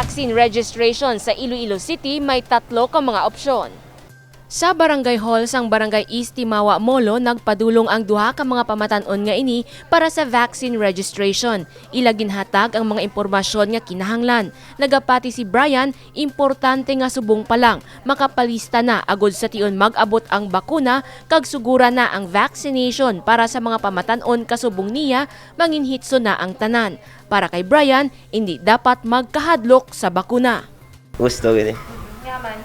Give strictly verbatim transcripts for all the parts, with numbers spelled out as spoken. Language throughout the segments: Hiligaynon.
Vaccine registration sa Iloilo City may tatlo ka mga opsyon. Sa Barangay Hall sang Barangay East Timawa, Molo, nagpadulong ang duha ka mga pamatan-on nga ini para sa vaccine registration. Ila ginhatag ang mga impormasyon nga kinahanglan. Nagapati si Brian, importante nga subong pa lang makapalista na agud sa tion mag-abot ang bakuna kag sugura na ang vaccination para sa mga pamatan-on. Kasubong niya, manginhitso na ang tanan. Para kay Brian, indi dapat magkahadlok sa bakuna. Gusto gid eh. Nga man.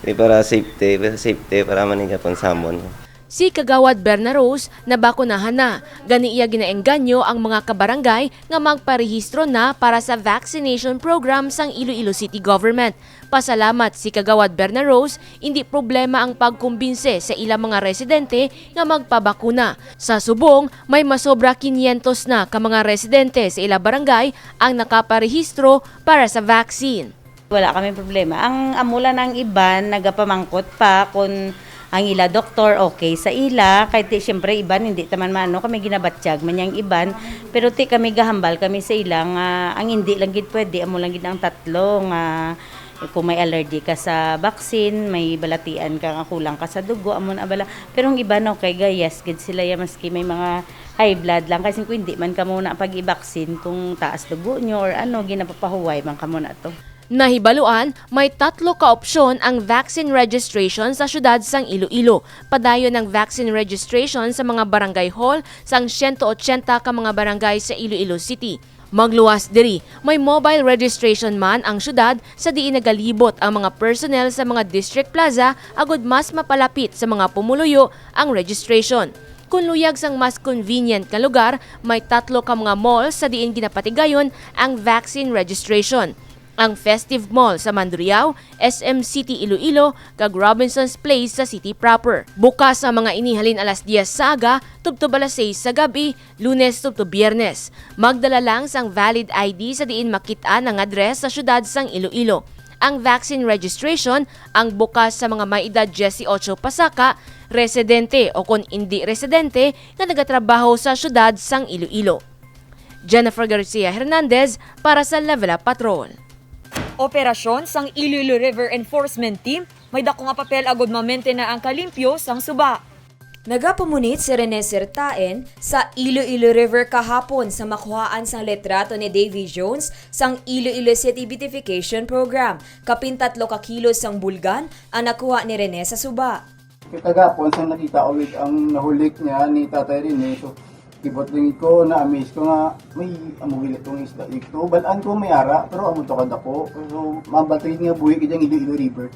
Di para safety, para safety, para maniga pang samon. Si Kagawad Berna Rose nabakunahan na. Gani iya ginaengganyo ang mga kabarangay nga magparehistro na para sa vaccination program sang Iloilo City Government. Pasalamat si Kagawad Berna Rose, indi problema ang pagkumbinse sa ilang mga residente nga magpabakuna. Sa subong, may masobra kinyentos na ka mga residente sa ila barangay ang nakaparehistro para sa vaccine. Wala kami problema. Ang amo lang ang iban nagapamangkot pa kung ang ila doktor okay sa ila, kay ti siyempre iban hindi taman maano kami ginabatyag man yang iban, pero ti kami gahambal kami sa ila nga ang hindi lang gid pwede amo lang gid ang tatlo nga kung may allergy ka sa vaccine, may balatian ka nga kulang ka sa dugo, amo na bala. Pero ang iban okay ga, yes gid sila ya, maski may mga high blood lang, kasi kung hindi man kamo na pag-i-vaccine kung taas dugo nyo or ano, ginapapahuway man kamo na to. Nahibaluan, may tatlo ka opsyon ang vaccine registration sa siyudad sang Iloilo. Padayon ang vaccine registration sa mga barangay hall sang siyento otsenta ka mga barangay sa Iloilo City. Magluwas diri, may mobile registration man ang siyudad sa diin nagalibot ang mga personnel sa mga district plaza agud mas mapalapit sa mga pumuluyo ang registration. Kon luyag sang mas convenient nga lugar, may tatlo ka mga mall sa diin ginapatigayon ang vaccine registration. Ang Festive Mall sa Mandurriao, S M City Iloilo, kag Robinson's Place sa city proper. Bukas ang mga ini halin alas diyes sa aga tubtob alas sais sa gab-i, Lunes tubtob Biyernes. Magdala lang sang valid I D sa diin makit-an ang address sa siyudad sang Iloilo. Ang vaccine registration ang bukas sa mga may edad diyesyocho pasaka, residente o kon indi residente nga nagatrabaho sa siyudad sang Iloilo. Jennifer Garcia Hernandez para sa Level Up Patrol. Operasyon sang Iloilo River Enforcement Team may dako nga papel agud mamaintain ang kalimpyo sang suba. Nagapamunit si Rene Sertaen sa Iloilo River kahapon sa makuhaan sang litrato ni Davy Jones sang Iloilo City Beautification Program. Kapin tatlo ka kilos sang bulgan ang nakuha ni Rene sa suba. Kagapon sa nakita ko gid ang nahulik niya ni Tatay Rene, so gibot lang ko, na-amaze ko nga may amo gid itong isda dito. Balaan ko may ara, pero amo to kadako. So mabatuy nga buhi gid ang Iloilo River.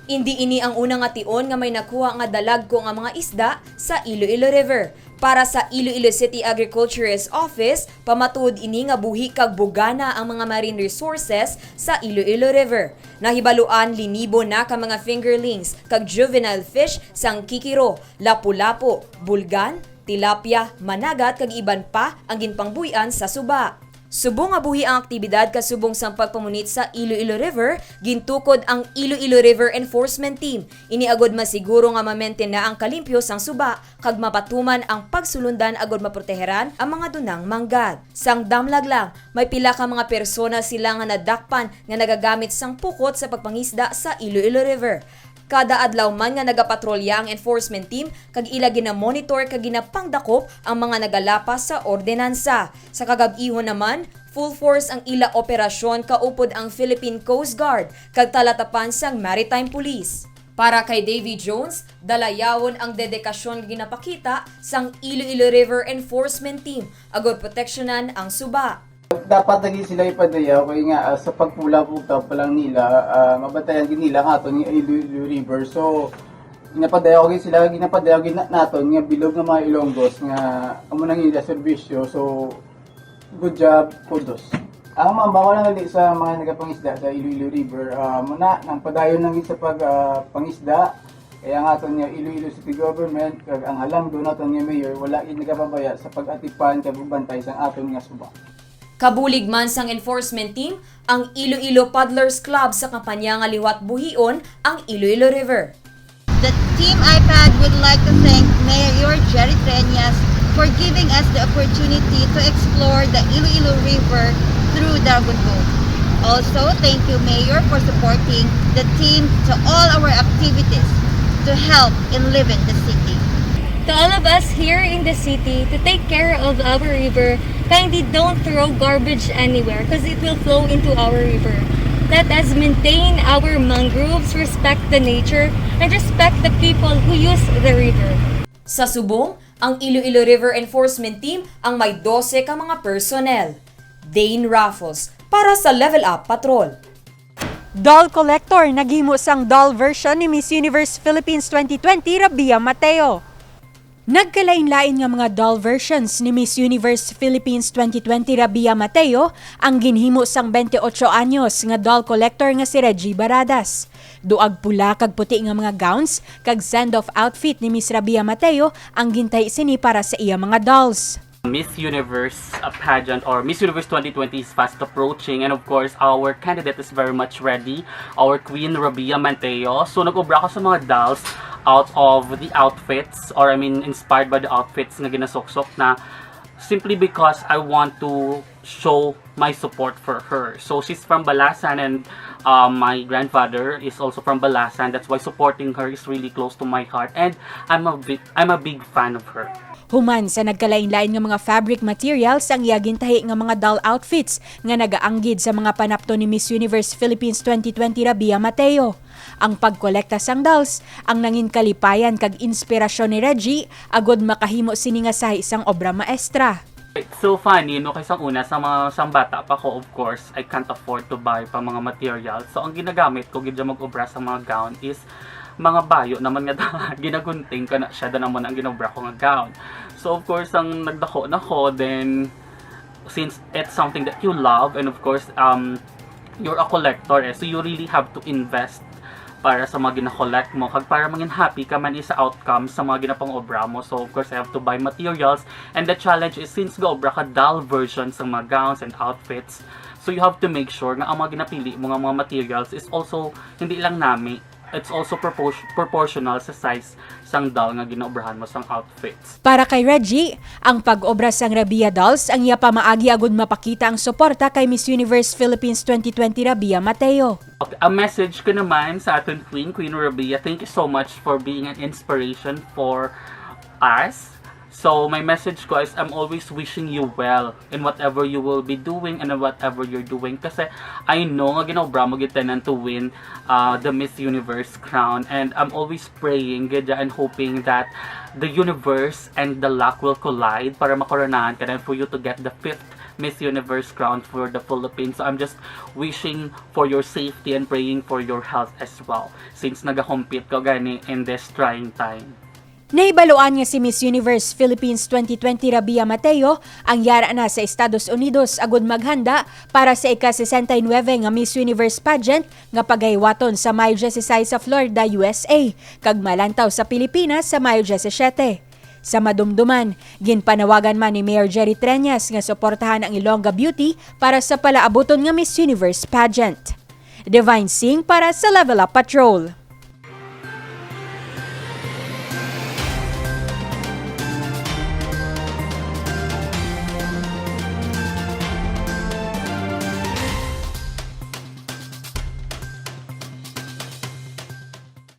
Indi ini ang una nga tion nga may nakuha nga dalagko nga mga isda sa Iloilo River. Para sa Iloilo City Agriculturist Office, pamatuod ini nga buhi kag bugana ang mga marine resources sa Iloilo River. Nahibaluan linibo na ka mga fingerlings kag juvenile fish sang kikiro, lapu-lapu, bulgan, tilapia, managat kag iban pa ang ginpangbuy-an sa suba. Subong nga buhi ang aktibidad kasubong sang pagpamunit sa Iloilo River, gintukod ang Iloilo River Enforcement Team. Ini agud masiguro nga mamaintain na ang kalimpyo sang suba kag mapatuman ang pagsulundan agud maproteheran ang mga dunang manggad. Sang damlag lang, may pila ka mga persona sila nga nadakpan nga nagagamit sang pukot sa pagpangisda sa Iloilo River. Kada adlaw man nga nagapatrolya ang enforcement team kag ila ginamonitor kag ginapangdakop ang mga nagalapas sa ordinansa. Sa kagab-ihon naman, full force ang ila operasyon kaupod ang Philippine Coast Guard kag talatapan sang Maritime Police. Para kay Davy Jones, dalayawon ang dedikasyon nga ginapakita sang Iloilo River Enforcement Team agud proteksyonan ang suba. Dapat lagi sila ipadayaw kay nga ah, sa pagpula po pa lang nila, ah, mabatayan din nila nga aton nga Iloilo River. So ginapadayaw gid sila, ginapadayaw gid na- naton nga bilog nga mga Ilonggos nga amo nang ila serbisyo. So good job, kudos. Ang mamba ko lang gali sa mga nagapangisda sa Iloilo River, ah, muna nang padayon lang gid sa pag ah, pangisda. Kaya ang aton nga Iloilo City Government kag ang halangdon naton nga mayor wala gid nagapabaya sa pag-atipan kag pagbantay sang aton nga suba. Kabulig man sang enforcement team ang Iloilo Paddlers Club sa kampanya nga liwat buhion ang Iloilo River. The Team iPad would like to thank Mayor Jerry Treñas for giving us the opportunity to explore the Iloilo River through Dragon Boat. Also, thank you, Mayor, for supporting the team to all our activities to help in living the city. To all of us here in the city, to take care of our river, kindly don't throw garbage anywhere because it will flow into our river. Let us maintain our mangroves, respect the nature, and respect the people who use the river. Sa subong, ang Iloilo River Enforcement Team ang may dose ka mga personnel. Dane Raffles para sa Level Up Patrol. Doll collector naghimo sang doll version ni Miss Universe Philippines twenty twenty Rabia Mateo. Nagkalain-lain nga mga doll versions ni Miss Universe Philippines twenty twenty Rabia Mateo ang ginhimo sang twenty-eight anyos nga doll collector nga si Reggie Baradas. Duag pula kag puti nga mga gowns kag send-off outfit ni Miss Rabia Mateo ang gintahi sini para sa iya mga dolls. Miss Universe uh, pageant or Miss Universe twenty twenty is fast approaching, and of course our candidate is very much ready, our Queen Rabia Mateo. So nag-obra ko sa mga dolls out of the outfits, or I mean inspired by the outfits nga ginasuksok na, simply because I want to show my support for her. So she's from Balasan, and uh, my grandfather is also from Balasan. That's why supporting her is really close to my heart, and I'm a big, I'm a big fan of her. Human sa nagkalain-lain nga mga fabric materials ang iya gintahi nga mga doll outfits nga nagaanggid sa mga panapton ni Miss Universe Philippines twenty twenty Rabia Mateo. Ang pagkolekta sang dolls ang nangin kalipayan kag inspirasyon ni Reggie agod makahimo sini nga sahi sang obra maestra. It's so funny, no, kay sang una, sa mga, sang bata pa ko, of course, I can't afford to buy pa mga materials. So ang ginagamit ko gid mag-obra sa mga gown is mga bayo naman nga ginagunting ko na siya, dan amo na ang ginobra ko nga gown. So of course, ang nagdako na ko, then since it's something that you love, and of course, um, you're a collector, eh, so you really have to invest para sa mga gina-collect mo kag para mangin happy ka man sa outcome sa mga ginapang-obra mo. So of course, I have to buy materials, and the challenge is, since gaobra ka doll version sa mga gowns and outfits, so you have to make sure nga ang mga ginapili mo nga mga materials is also hindi lang nami, it's also propor- proportional sa size sang doll nga ginaobrahan mo sang outfits. Para kay Reggie, ang pag-obra sang Rabia Dolls ang iya pamaagi agud mapakita ang suporta kay Miss Universe Philippines twenty twenty Rabia Mateo. Okay, a message ko naman sa aton Queen, Queen Rabia, thank you so much for being an inspiration for us. So my message ko is, I'm always wishing you well in whatever you will be doing and in whatever you're doing, kasi I know nga ginaobra mo gid tanan to win uh, the Miss Universe crown, and I'm always praying gid and hoping that the universe and the luck will collide para makoronahan ka, and for you to get the fifth Miss Universe crown for the Philippines. So I'm just wishing for your safety and praying for your health as well, since nagakompete ka gani in this trying time. Nahibaluan nga si Miss Universe Philippines twenty twenty Rabia Mateo ang yara na sa Estados Unidos agud maghanda para sa ika-sesenta y nuebe nga Miss Universe pageant nga pagahiwaton sa Mayo dieciséis sa Florida, U S A, kag malantaw sa Pilipinas sa Mayo diecisiete. Sa madumduman, ginpanawagan man ni Mayor Jerry Treñas nga suportahan ang Ilongga Beauty para sa palaabuton nga Miss Universe pageant. Divine Singh para sa Level Up Patrol.